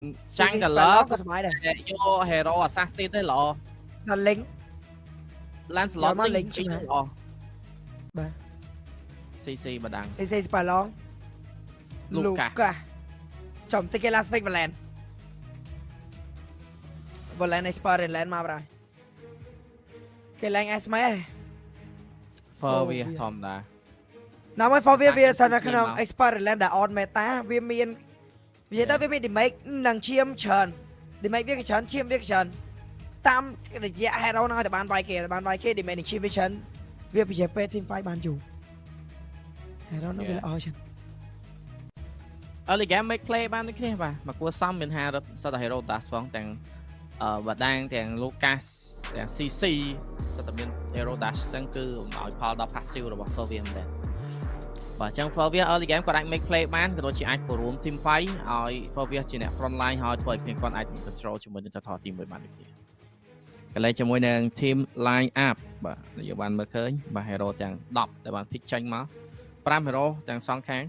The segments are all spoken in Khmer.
Jungler ក៏សុបាយដែរ យក Hero Assassin ទេល្អ ថាលេង Lancelot យកមក លេង លេងឆ្ងាយ ល្អ បាទ CC បដាំង CC ស្ប៉ាឡង Lucas កាចំតិចគេ last pick Valen Valen នៃ Spider-Man មកប្រហែលគេឡើង S ម៉ែ For វាធម្មតា ណាមួយ for វាវាស្ថិតនៅក្នុង មក Spider-Man ដែល on meta វាមាននិយាយទៅវាមាន damage និងឈាមច្រើន damage វាក៏ច្រើនឈាមវាក៏ច្រើនតាមរយៈ hero ហ្នឹងឲ្យតែបានវាយគេតែបានវាយគេ damage និងឈាមវាច្រើនវាពជាពេល team fight បានយូរ hero ហ្នឹងវាល្អចឹង Early game make play បានដូចគ្នាបាទមកគួរសមមានហារឹតសិតតែ Hero Dash ផងទាំងអឺបដាំងទាំង Lucas ទាំង CC សិតតែមាន Hero Dash អញ្ចឹងគឺឲ្យផលដល់ passive របស់ Fervia មែនទេបាទអញ្ចឹង Fervia early game គាត់អាច make play បានក៏ដូចជាអាចពរួម team fight ឲ្យ Fervia ជាអ្នក front line ហើយធ្វើឲ្យគ្នាគាត់អាច control ជាមួយនឹងថតទី1បានដូចគ្នាកន្លែងជាមួយនឹង team line up បាទយើងបានមើលឃើញបាទ hero ទាំង10ដែលបាន pick ចេញមក5 hero ទាំងសងខាង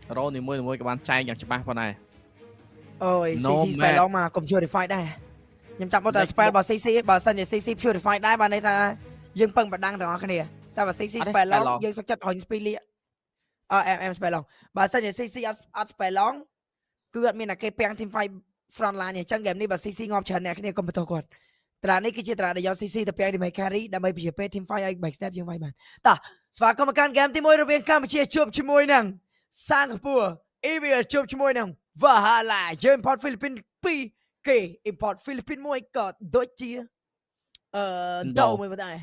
hero នីមួយៗក៏បានចែងយ៉ាងច្បាស់ផងដែរ អូយ No CC spell ឡងមកកុំ purify ដែរខ្ញុំចាប់មកតែ spell បើ CC បើសិនជា CC purify ដែរបានន័យថាយើងពឹងបដាំងទាំងអស់គ្នាតែបើ CC អត់ទេ spell ឡង spell ឡង យើងសុខចិត្តហុញ speed លៀអឺ MM spell ឡងបើសិនជា CC អត់ spell ឡងគឺអត់មានតែគេពាំង team fight front line ទេអញ្ចឹង game នេះបើ CC ងាប់ច្រើនអ្នកគ្នាកុំបន្ទោសគាត់ត្រានេះគឺជាត្រាដែលយក CC ទៅពាំង damage carry ដើម្បីពជាពេល team fight ឲ្យ back step យើងវាយបានតោះស្វាគមន៍មកកាន់ game ទី1រវាងកម្ពុជាជួបជាមួយនឹងសិង្ហបុរី Evil ជួបជាមួយនឹង Valhalla យើង import Philippines 2គេ import Philippines 1ក៏ដូចជាអឺ Indo ដូមួយមកដែរ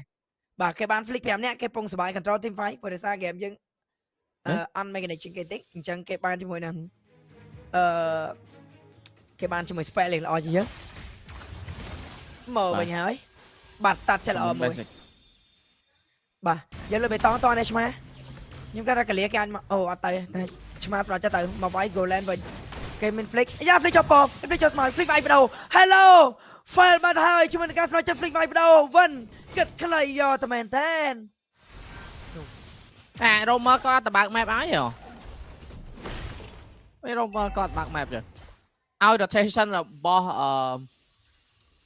បាទគេបាន flick 5នាក់គេពងសบาย control team fight ព្រោះដោយសារ game យើងអឺ unmechanic ជាងគេតិចអញ្ចឹងគេបានជាមួយនឹងអឺគេបានជាមួយ spell លេងល្អជាងយើងមកវិញហើយបាត់សัตว์ចិត្តល្អមួយ Basic បាទយើងលើបេតងតនេះឆ្មាខ្ញុំគាត់ថាកលាគេអាចមកអូអត់ទៅតែឆ្មាសម្រាប់ចិត្តទៅមកវាយ Golan វិញគេមាន flick យ៉ា flick ចុះព flick ចុះស្មៅ flick វាយបដោ Hello fail បាត់ហើយជាមួយនឹងការសម្រាប់ចិត្ត flick វាយបដោវិនគិតខ្លីយកតែមែនតែន អា roamer ក៏អត់ទៅបើក map ឲ្យហ៎ពេល roamer ក៏អត់បើក map ចឹងឲ្យ rotation របស់អឺ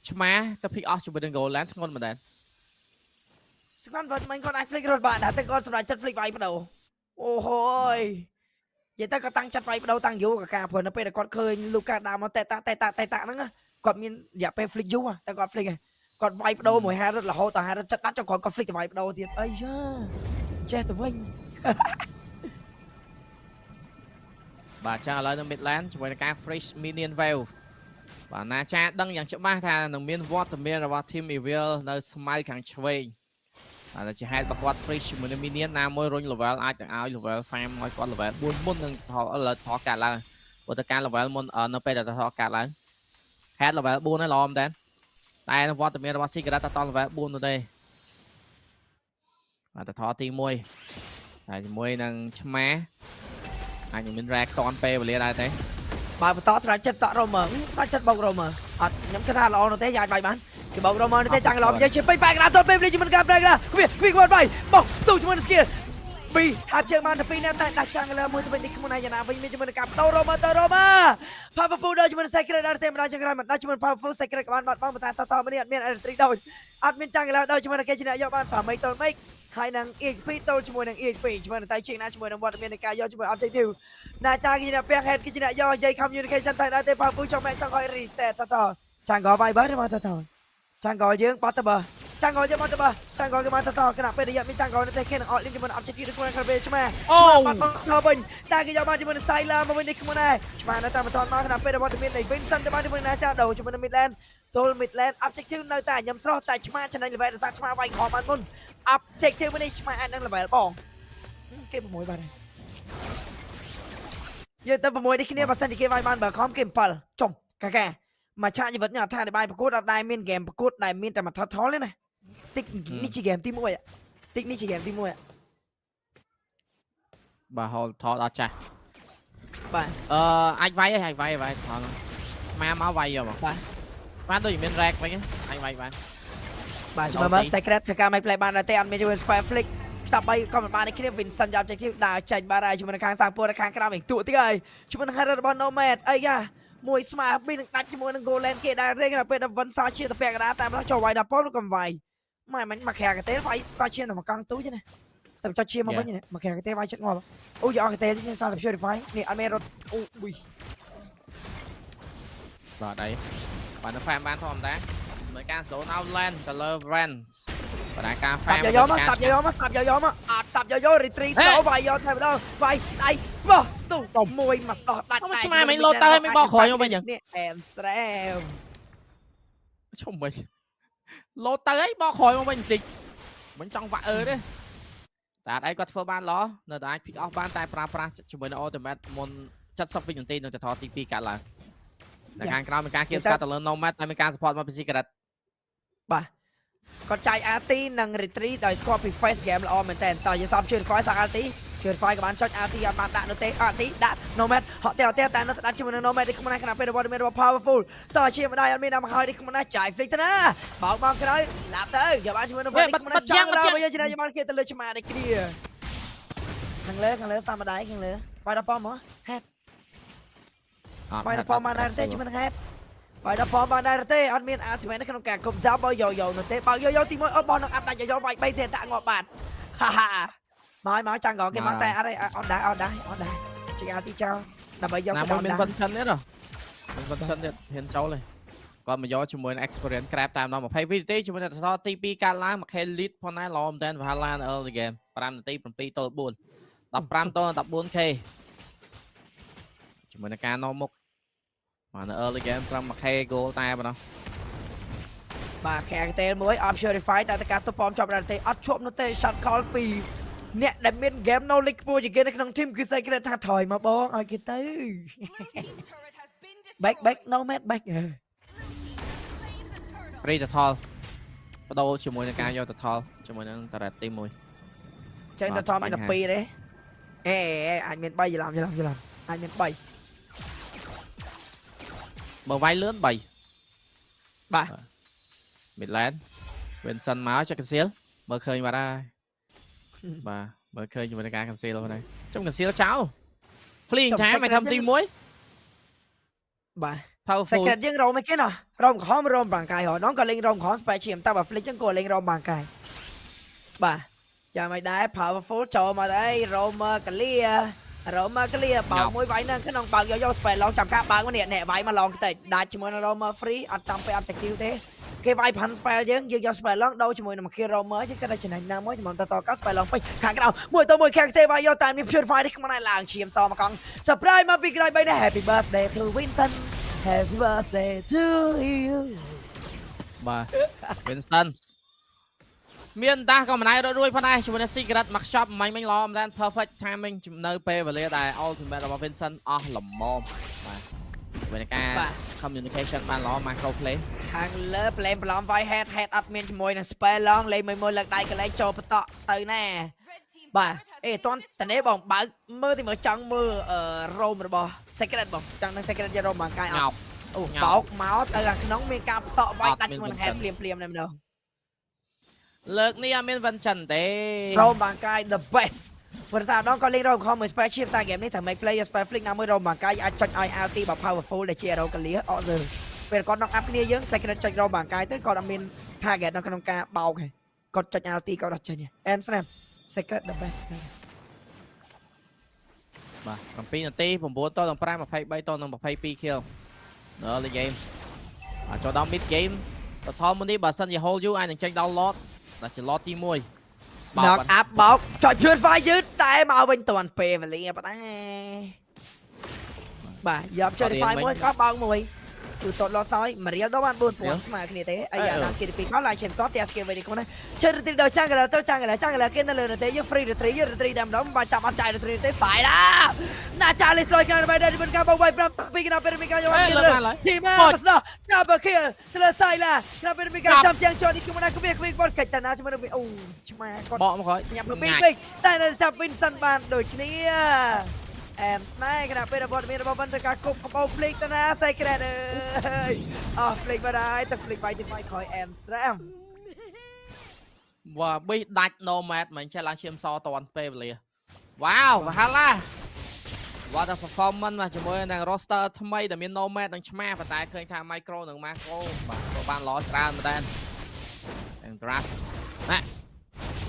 ឆ្មាទៅ pick off ជាមួយនឹង Golan ធ្ងន់មែនតើ ស្គាន់វត្តមិញគាត់អាច flick រត់បានដែរតែគាត់សម្រាប់ចិត្ត flick វាយបដោអូហូយនិយាយទៅគាត់តាំងចិត្តវាយបដោតាំងយូរកកាព្រោះនៅពេលដែលគាត់ឃើញលូកាដើរមកតេតាតេតាតេតាហ្នឹងគាត់មានរយៈពេល flick យូរតែគាត់ flick គាត់វាយបដោមួយហារត់រហូតដល់ហារត់ចិត្តដាច់ចុះគាត់ flick ទៅវាយបដោទៀតអីយ៉ាចេះទៅវិញ បាទចឹងឥឡូវនៅ mid lane ជាមួយនឹងការ fresh minion wave បាទណាចាដឹងយ៉ាងច្បាស់ថានឹងមានវត្តមានរបស់ team Evil នៅស្មៅខាងឆ្វេងបាទជាហេតុប្រកប fresh ជាមួយនឹង minion ណាមួយរុញ level អាចនឹងឲ្យ level farm ឲ្យគាត់ level 4មុននឹងថឥឡូវថកាត់ឡើងព្រោះតែការ level មុននៅពេលដែលថកាត់ឡើង head level 4ហើយល្អមែនតើតែវត្តមានរបស់ Secret តត level 4នោះទេបាទតថទី1ហើយជាមួយនឹងឆ្មាអាចនឹងមាន rack តនពេលវេលាដែរទេ បើបន្តស្រាច់ចិត្តតក់ roamer ស្រាច់ចិត្តបោក roamer អត់ខ្ញុំគិតថាល្អនោះទេយ៉ាអាចបាយបានគេបោក roamer នោះទេចាំងឡំយើងជាពេញបែកណាទល់ពេលនេះជាមួយនឹងការប្រែកណាគ្វាគ្វាគាត់បាយបោកទូជាមួយនឹង skill ពីហាប់ជើងបានទៅពីរនាក់តែដាច់ចាំងលើមួយទៅវិញនេះខ្លួនឯងយ៉ាងណាវិញមានជាមួយនឹងការបដូរ roamer ទៅ roamer powerful ដល់ជាមួយនឹង secret ដល់ទេម្ដងចង្រៃមិនដល់ជាមួយ powerful secret ក៏បានបាត់បង់តែតតម្នេះអត់មាន entry ដោយអត់មានចាំងលើដោយជាមួយនឹងគេជំនះយកបានសាមីតលមេកហើយនឹង EXP ទល់ជាមួយនឹង EXP ជាមួយនឹងតែជាងណាជាមួយនឹងវត្តមាននៃការយកជាមួយ objective ណាចាគេជាអ្នកពាក់ head គេជាអ្នកយកនិយាយ communication តែដែរទេ powerful ចង់មែនចង់ឲ្យ reset តតចាំងក៏វាយបើមកតតចាំងក៏យើងបាត់ទៅបើចាំងក៏យើងបាត់ទៅបើចាំងក៏គេមកតតគណៈពេលរយៈមានចាំងក៏នៅទេគេនឹងអត់លីងជាមួយនឹង objective ក្នុងក្រពេលឆ្មា អូ បាត់បង់ទៅវិញតែគេយកបានជាមួយនឹង Syla មកវិញនេះខ្លួនដែរឆ្មានៅតែមិនទាន់មកគណៈពេលរបស់មាននៃ Vincent ទៅបានជាមួយនឹងណាចាដូរជាមួយនឹង Midland ទល់ Midland objective នៅតែញ៉ាំស្រស់តែឆ្មាចំណេញ level ដោយសារឆ្មាវាយខំបានមុន objective នេះឆ្មាអាចនឹង level បងគេ6បាទយើងទៅ6នេះគ្នាបើសិនជាគេវាយបានបើខំគេ7ចំកាកាមួយឆាកជីវិតនេះអត់ថាបាយប្រកួតអត់ដែរមានហ្គេមប្រកួតដែលមានតែមួយថតថលទេណាតិចនេះជាហ្គេមទី1តិចនេះជាហ្គេមទី1 បាទហូលថតដល់ចាស់ បាទ អឺអាចវាយហើយអាចវាយវាយថតមកមកវាយយកមក បាទ បានដូចមាន rack វិញអាចវាយបាន បាទជួយមើល Secret ធ្វើការ make play បានដែរទេអត់មានជាមួយ Spare Flick ខ្តាប់3ក៏មិនបាននេះគ្នា Vincent យ៉ាប់ចេញទីដើរចេញបាទហើយជាមួយនឹងខាងសាំងពួរនៅខាងក្រៅវិញទួទៀតហើយជាមួយនឹង Harry របស់ Nomad អីយ៉ា មួយស្មើពីនឹងដាច់ជាមួយនឹង Golan គេដែរទេពេលដល់វិនសាជាទៅពាក់កណ្ដាលតែម្ដងចូលវាយដល់ប៉ុនក៏វាយម៉ែមិនមកក្រាកទេវាយសាជាទៅមកកង់ទូចណាតែចុចជាមកវិញមកក្រាកទេវាយចិត្តងាប់អូយកអស់កទេខ្ញុំសាតែ purify នេះអត់មានរត់អូប៊ី បាទអីបាទនៅ farm បានធម្មតានៅការ zone out lane ទៅលើ Ren បាទការ សាប់ farm យកយកមកសាប់យកយកមកសាប់យកយកមកអត់សាប់យកយក retreat សោវាយយកតែម្ដងវាយដៃបោះស្ទុះមួយមកស្ដោះដាច់ ឆ្មាមិនលោតទៅមិនបោះក្រោយមកវិញចឹង នេះអែមស្រែម ជុំវិញលោតទៅអីបោះក្រោយមកវិញបន្តិចមិនចង់វាក់អឺទេតែអត់អីគាត់ធ្វើបានល្អនៅតែអាច pick off បានតែប្រើប្រាស់ជាមួយនឹង ultimate មុន70វិនាទីនឹងចថទី2កាត់ឡើងនៅខាងក្រោមមានការគៀបស្កាត់ទៅលើ Nomad តែមានការ support មកពី Secret បាទគាត់ចាយ RT និង retreat ដោយស្គាល់ពី face game ល្អមែនតើតើយើងសំ purify សាក់ RT purify ក៏បានចុច RT អត់បានដាក់នោះទេ RT ដាក់ Nomad ហក់តែអត់ទេតែនៅតែដាក់ជាមួយនឹង Nomad នេះក្នុងខណៈពេលរបស់មានរបស់ powerful សជាម្ដាយអត់មានដល់មកហើយនេះក្នុងចាយ flick ទៅណាបោកមកក្រោយស្លាប់ទៅយកបានជាមួយនឹងនេះក្នុងចង់ដល់មកយកជំនះយកបានគេទៅលើឆ្មានេះគ្នាខាងលើខាងលើសាម្ដាយខាងលើបាយដល់ប៉មកហេតុបាយដល់ប៉មកដែរទេជាមួយនឹងហេតុបាយដល់ប៉បានដែរទេអត់មាន ultimate នៅក្នុងការគុំចាប់បើយោយោនោះទេបើយោយោទី1អត់បោះនឹងអាប់ដាច់យោយោវាយ3សេតាក់ងាប់បាត់ហាហាមកមកចាំងគេមកតែអត់ទេអត់ដែរអត់ដែរអត់ដែរជាអាទីចោលដើម្បីយក ណាមួយមាន Vincent ទៀតហ៎មាន Vincent ទៀតហ៊ានចូលទេគាត់មកយកជាមួយនឹង experience crab តាមដល់20វិនាទីជាមួយនឹងសទី2កាត់ឡើងមួយ K lead ផងដែរល្អមែនតើ Valhalla នៅ early game 5នាទី7ទល់4 15ទល់ 14K ជាមួយនឹងការនាំមុខបាទនៅ early game ត្រឹម 1K goal តែប៉ុណ្ណោះ បាទ character មួយអត់ purify តែតការទប់ប៉មជាប់ដែរទេអត់ជាប់នោះទេ shot call ពីអ្នកដែលមាន game knowledge ខ្ពស់ជាងគេនៅក្នុង team គឺ secret ថាថយមកបងឲ្យគេទៅ back back no mat back រីតថលបដូរជាមួយនឹងការយកតថលជាមួយនឹងតារ៉េតទី1 ចឹងទៅថមមាន12ទេអេអាចមាន3ច្រឡំច្រឡំច្រឡំអាចមាន3 បើវាយលឿន3 បាទ Midland Vincent មកចុច cancel មើលឃើញបាត់ហើយបាទមើលឃើញជាមួយនឹងការ cancel ហ្នឹងចុំ cancel ចោល Fleeing time ឲ្យធ្វើទី1 បាទ Powerful secret យើងរោមអីគេណោះរោមក្រហមរោមបាងកាយហ៎ដងក៏លេងរោមក្រហម spare ឈាមតែបើ flick ចឹងក៏លេងរោមបាងកាយបាទយ៉ាងមិនដែរ powerful ចូលមកដែររោមកលារោមកលាបោកមួយវាយនៅក្នុងបើកយកយក spare ឡងចាំការបើកមកនេះអ្នកវាយមកឡងតិចដាច់ជាមួយនឹង roamer free អត់ចាំពេល objective ទេគេវាយផាន់ spell យើងយើងយក spell ឡងដូរជាមួយនឹង kill roamer យើងគិតថាចំណេញណាមួយចំតតក spell ឡងពេញខាងក្រៅមួយទៅមួយខាងទេវាយយកតែមាន purify នេះក្នុងឡើងឈាមសមកង់ surprise មកពីក្រោយបីនេះ Happy birthday to Vincent Happy birthday to you បាទ Vincent មានដាស់ក៏មិនដែររត់រួចផងដែរជាមួយនឹង Secret មក shop មិញមិញល្អមែន perfect timing នៅពេលវេលាដែល ultimate របស់ Vincent អស់ល្មមបាទជាមួយនឹងការ បាទ communication បានល្អ macro play ខាងលើ play ប្រឡំវាយ head head អត់មានជាមួយនឹង spell ឡងលេងមួយមួយលើកដៃកលែងចូលបន្តទៅណាបាទអេតន់តនេះបងបើកមើលទីមើលចង់មើលអឺរោមរបស់ secret បងចង់នឹង secret យករោមបាងកាយអ ញោ ត់ ក អូ ញ៉ោក បោកមកទៅខាងក្នុងមានការបន្តវាយ អត់ ដាច់ជាមួយនឹង មាន head ភ្លាមភ្លាមតែម្ដង លើកនេះអត់មាន Vincent ទេ រោមបាងកាយ the best ព្រោះថាដងក៏លេងរោមខំមួយ spell shift តែ game នេះត្រូវ make play spell flick ណាមួយរោមបាងកាយអាចចុចឲ្យ ulti បើ powerful ដែលជា hero កលៀអកសើពេលគាត់ knock up គ្នាយើង secret ចុចរោមបាងកាយទៅគាត់អត់មាន target នៅក្នុងការបោកទេគាត់ចុច ulti គាត់អត់ចេញទេអែមស្រាំ secret the best បាទ7នាទី9តនឹង5 23តនឹង22 kill នៅ early game បាទចូលដល់ mid game បឋមមុននេះបើសិនជា hold you អាចនឹងចេញដល់ lot ដែលជា lot ទី1បោក knock up បោកចុច purify យឺតតែមកវិញតាន់ពេលវេលាប៉ុណ្ណាបាទយក purify មួយក៏បោកមួយទូតតលោសោយមួយរៀលដល់បាន4000ស្មើគ្នាទេអាយ៉ាដល់គេទី2ខោឡើងឈាមសតតែស្គីវិញនេះខ្លួនណាជិះរីដល់ចាំងកទៅចាំងកចាំងកគេនៅលើទេយើង free retreat យើង retreat តែម្ដងបាទចាំអត់ចាយ retreat ទេសាយណាណាចាលីស្លយក្នុងបែរដែលមិនការបោកវាយ5 2កណាពេលមានការយក អេ គេលើ លើកបានហើយ ធីម៉ាស្ដោះចាប់ខៀលទៅលើសាយឡាក្រៅពេលមានការចាំជាងចោលនេះខ្ញុំណាគ្មានគ្មានបត់កិច្ចតាណាជាមួយនឹងអូឆ្មាគាត់ បកមកក្រោយ ញ៉ាំទៅពីរពេកតែនៅចាប់វិនសិនបានដូចគ្នាអែមស្នេហ៍ខណៈពេលរបស់មានរបស់បន្តការគប់កបោភ្លេកតាណាសៃក្រែតអើយអស់ភ្លេកបាត់ហើយទឹកភ្លេកវាយទីវាយក្រោយអែមស្រាំ វ៉ាប៊ីដាច់ nomad មិនចេះឡើងឈាមសតន់ពេលវេលាវ៉ាវវ៉ាឡា What a performance បាទជាមួយនឹង roster ថ្មីដែលមាន Nomad និងឆ្មាប៉ុន្តែឃើញថា Micro និង Macro បាទធ្វើបានល្អច្រើនមែនតើទាំង draft ណា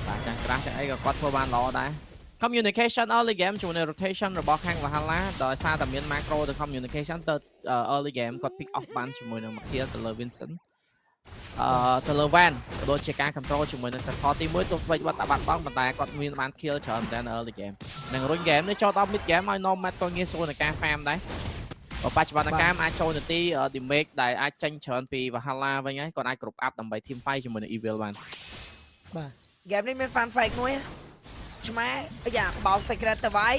បាទទាំង draft ទាំងអីក៏គាត់ធ្វើបានល្អដែរ communication early game ជាមួយនឹង rotation របស់ខាង Valhalla ដោយសារតែមាន macro ទៅ communication ទៅ early game គាត់ pick off បានជាមួយនឹង Makia ទៅលើ Vincent ទៅលើ Van ក៏ដូចជាការ control ជាមួយនឹង support ទី1ទោះបីបាត់បាត់បង់ប៉ុន្តែគាត់មានបាន kill ច្រើនមែនតើ early game នឹងរុញ game នេះចូលដល់ mid game ឲ្យ Nomad ក៏ងាយស្រួលในការ farm ដែរបើបច្ចុប្បន្នកាលអាចចូលនាទី damage ដែលអាចចេញច្រើនពី Valhalla វិញហើយគាត់អាចគ្រប់ up ដើម្បី team fight ជាមួយនឹង Evil បាន។ បាទហ្គេមនេះមាន fun fact មួយឆ្មាអាយ៉ាបោក secret ទៅវាយ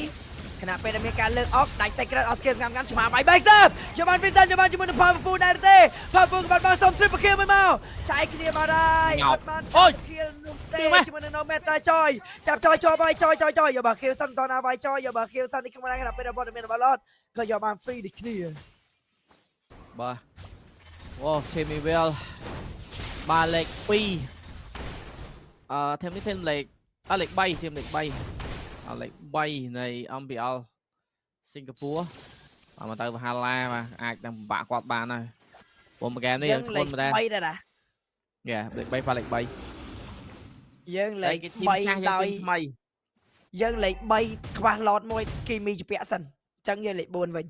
ខណៈពេលដែលមានការលើកអុកដាច់ secret អស់ skill កម្មកម្មឆ្មាវាយ back step ចាំបាន Vincent ចាំបានជាមួយនឹង powerful ដែរទេ powerful ក៏បានមកសុំ triple kill មួយមកចែកគ្នាមកហើយអត់បាន kill នោះទេជាមួយនឹង Nomad តែចយចាប់ចយជាប់ហើយចយចយចយយកបើ kill សិនតណាវាយចយយកបើ kill សិននេះក្នុងខណៈពេលដែលវត្តមានរបស់ Lord ក៏យកបាន free ដូចគ្នា។ បាទអូ Team Evil បាទលេខ2team នេះ team លេខអលេខ3 team លេខ3អលេខ3នៃ MPL សិង្ហបុរីបាទមកទៅវហាឡាបាទអាចនឹងពិបាកគាត់បានហើយព្រោះមួយហ្គេមនេះយើងធ្ងន់មែនដែរ 3ដែរណា យ៉ាលេខ3ប៉ាលេខ3 យើងលេខ គេ team ចាស់ 3 យើង ដោយ team ថ្មី យើងលេខ3ខ្វះ lot មួយគីមីជពាក់សិនអញ្ចឹងយើងលេខ4វិញ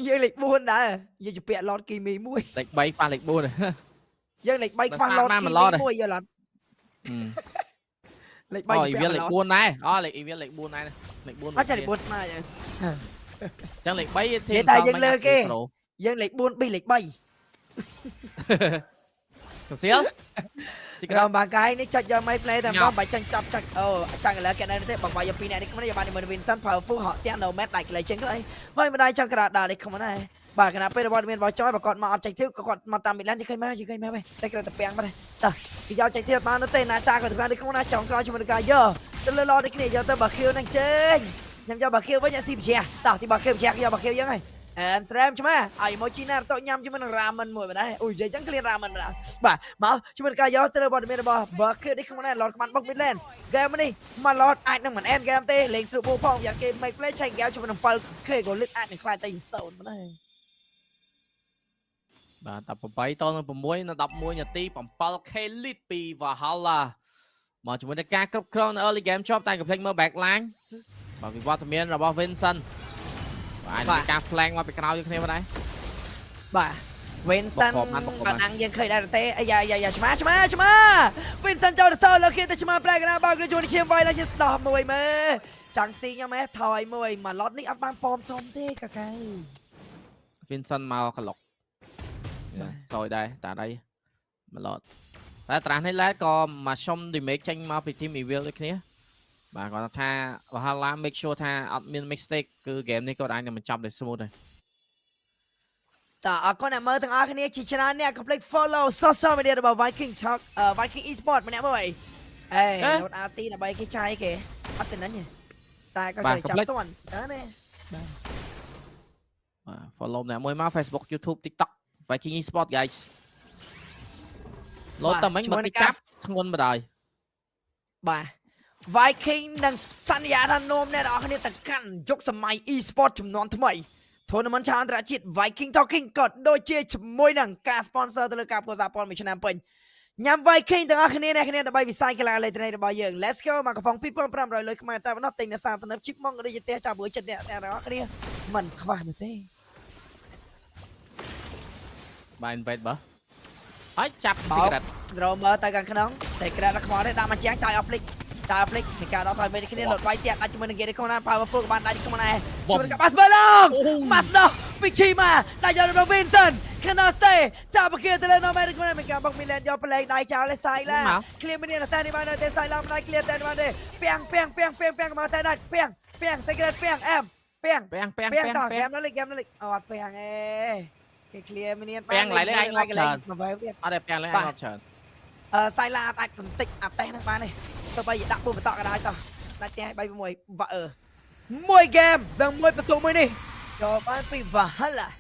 យើងលេខ4ដែរយើងជពាក់ lot គីមីមួយ លេខ3ប៉ះលេខ4 យើងលេខ3ខ្វះ lot បាន គី មួយ lot មីមួយយល់អត់លេខ អូ 3ជ អ៊ីវា ពាក់ លេខ4ដែរអូលេខអ៊ីវាលេខ4ដែរលេខ4 អត់ចាលេខ4ស្មើអញ្ចឹង អញ្ចឹងលេខ3 team និយាយតែយើងលើគេ យើងលេខ4 B លេខ3 កសៀលស៊ី ក្រ ក្រ មបាកាយនេះចាច់យក my play តែ ញ៉ាំ បងបាច់ចាញ់ចាប់ចាច់អូចាញ់ឥឡូវគេនៅទេបងបាយយកពីរនាក់នេះខ្ញុំយកបានជាមួយ Vincent powerful ហក់ទាំង Nomad ដាច់ក្លែចេញទៅអីហើយម្ដាយចង់ក្រាដានេះខ្ញុំដែរបាទគណៈពេលរបស់មានបោចយបើគាត់មក objective ក៏គាត់មកតាម Milan ជិះឃើញមកជិះឃើញមកសេក្រតែពាំងមកតោះគេយក objective បានទេណាចាក៏ទៅបាននេះខ្ញុំណាចង់ក្រោយជាមួយនឹងការយកទៅលើ Lord នេះគ្នាយកទៅបើខៀវនឹងចេញខ្ញុំយកបើខៀវវិញស៊ីបជាតោះស៊ីបើខៀវជាយកបើខៀវយើងហើយអែមស្រែមឆ្មាឲ្យមកជីណាតញ៉ាំជាមួយនឹងរ៉ាមិនមួយបាទអូយនិយាយចឹងក្លៀនរ៉ាមិនបាទបាទមកជាមួយនឹងការយកទៅលើបទមានរបស់បើខៀវនេះខ្ញុំណា Lord ក្បានបុក mid lane ហ្គេមនេះមក Lord អាចនឹងមិនអែនហ្គេមទេលេងស្រួលបួផងយ៉ាងគេ make play ឆែកហ្គេមជាមួយនឹង 7K ក៏លឹកអាចនឹងខ្លាចទៅ0បាទ។ បាទ18តនឹង6នៅ11នាទី 7K lead ពី Valhalla មកជាមួយនឹងការគ្រប់គ្រងនៅ early game ជាប់តែកុំភ្លេចមើល back line បាទវិវត្តមានរបស់ Vincent បាទអាចនឹងមានការ flank មកពីក្រោយដូចគ្នាមកដែរ។ បាទ Vincent បកបានបកបាន បាត់អាំងយើងឃើញដែរទេអាយ៉ាយ៉ាយ៉ាឆ្មាឆ្មាឆ្មា Vincent ចូលទៅសល់លើគេទៅឆ្មាប្រែកណាបើកជួយឈាមវាយឡើងជាស្ដោះមួយមើលចង់ស៊ីខ្ញុំហ៎ថយមួយមួយឡុតនេះអត់បានប៉មធំទេកាកៅ Vincent មកក្លុក បាទ សយដែរតាអីមកឡតតែត្រាស់នេះឡែក៏មកសុំ damage ចេញមកពី team Evil ដូចគ្នាបាទគាត់ថា Valhalla make sure ថាអត់មាន mistake គឺ game នេះគាត់អាចនឹងបញ្ចប់ដោយ smooth ដែរ។ តើអរគុណអ្នកមើលទាំងអស់គ្នាជាច្រើនអ្នកកុំភ្លេច follow social media របស់ Viking Talk Viking Esport ម្នាក់មួយអេលោត RT ដើម្បីគេចាយគេអត់ចំណេញទេតែក៏ត្រូវចាប់ទាន់តើណា បាទ follow ម្នាក់មួយមក Facebook, YouTube, TikTok Viking Esport guys លោតតែមិញបើគេចាប់ធ្ងន់បណ្ដោយ។ បាទ Viking នឹងសន្យាថានាំអ្នកទាំងអស់គ្នាទៅកាន់យុគសម័យ e-sport ចំនួនថ្មី Tournament ឆាអន្តរជាតិ Viking Talking ក៏ដូចជាជាមួយនឹងការ sponsor ទៅលើការផ្គត់ផ្គង់មួយឆ្នាំពេញញ៉ាំ Viking ទាំងអស់គ្នាអ្នកគ្នាដើម្បីវិស័យកីឡាអេឡិចត្រូនិករបស់យើង Let's go មកកំប៉ុង2500លុយខ្មែរតែប៉ុណ្ណោះទិញនៅសាទំនើបជីបមកដូចជាផ្ទះចាប់មួយចិត្តអ្នកទាំងអស់គ្នាមិនខ្វះនោះទេ។ បាទ invade បើហើយចាប់ បោក secret Roamer ទៅខាងក្នុង Secret ដល់ខ្មោចទេដាក់មកជាងចាយអស់ flick ចាយ flick នៃការដោះស្រាយវិញគ្នាលុតវាយទៀតដាច់ជាមួយនឹងគេក្នុងណា powerful ក៏បានដាច់ក្នុងដែរជាមួយនឹងបាសបឡងម៉ាស់ដោះវិឈីម៉ាដាច់យកដល់ Vincent ខាណូស្តេចាប់គេទៅលើ Nomad ក្នុងមានការបុកមីឡែនយកប្លែកដៃចោលលេសាយឡា មក ឃ្លៀមានតែនេះបានទេសាយឡាមិនได้ឃ្លៀតែបានទេពាំងពាំងពាំងពាំងពាំងមកតែដាច់ពាំងពាំង Secret ពាំងអែមពាំង ពាំងពាំង ពាំង ពាំងពាំង តោះហ្គេមដល់លេខហ្គេមដល់លេខអត់ពាំងអេគេឃ្លៀមាន ពាំងឡើយលេខឯងងាប់ច្រើន មកវិញទៀត អត់ទេពាំងលេងឯងងាប់ច្រើន។ សាយឡាអត់អាចបន្តិចអាតេសហ្នឹងបានទេទៅបីដាក់4បន្តក៏ដោយតោះដាច់ផ្ទះ3 6វ៉ាអឺមួយហ្គេមដល់មួយបន្ទុកមួយនេះចូលបានពី Valhalla។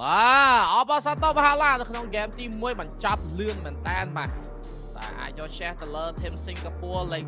បាទអបអរសាទរ Valhalla នៅក្នុងហ្គេមទី1បញ្ចប់លឿនមែនតើបាទតែអាចយក share ទៅលើ team Singapore លេខ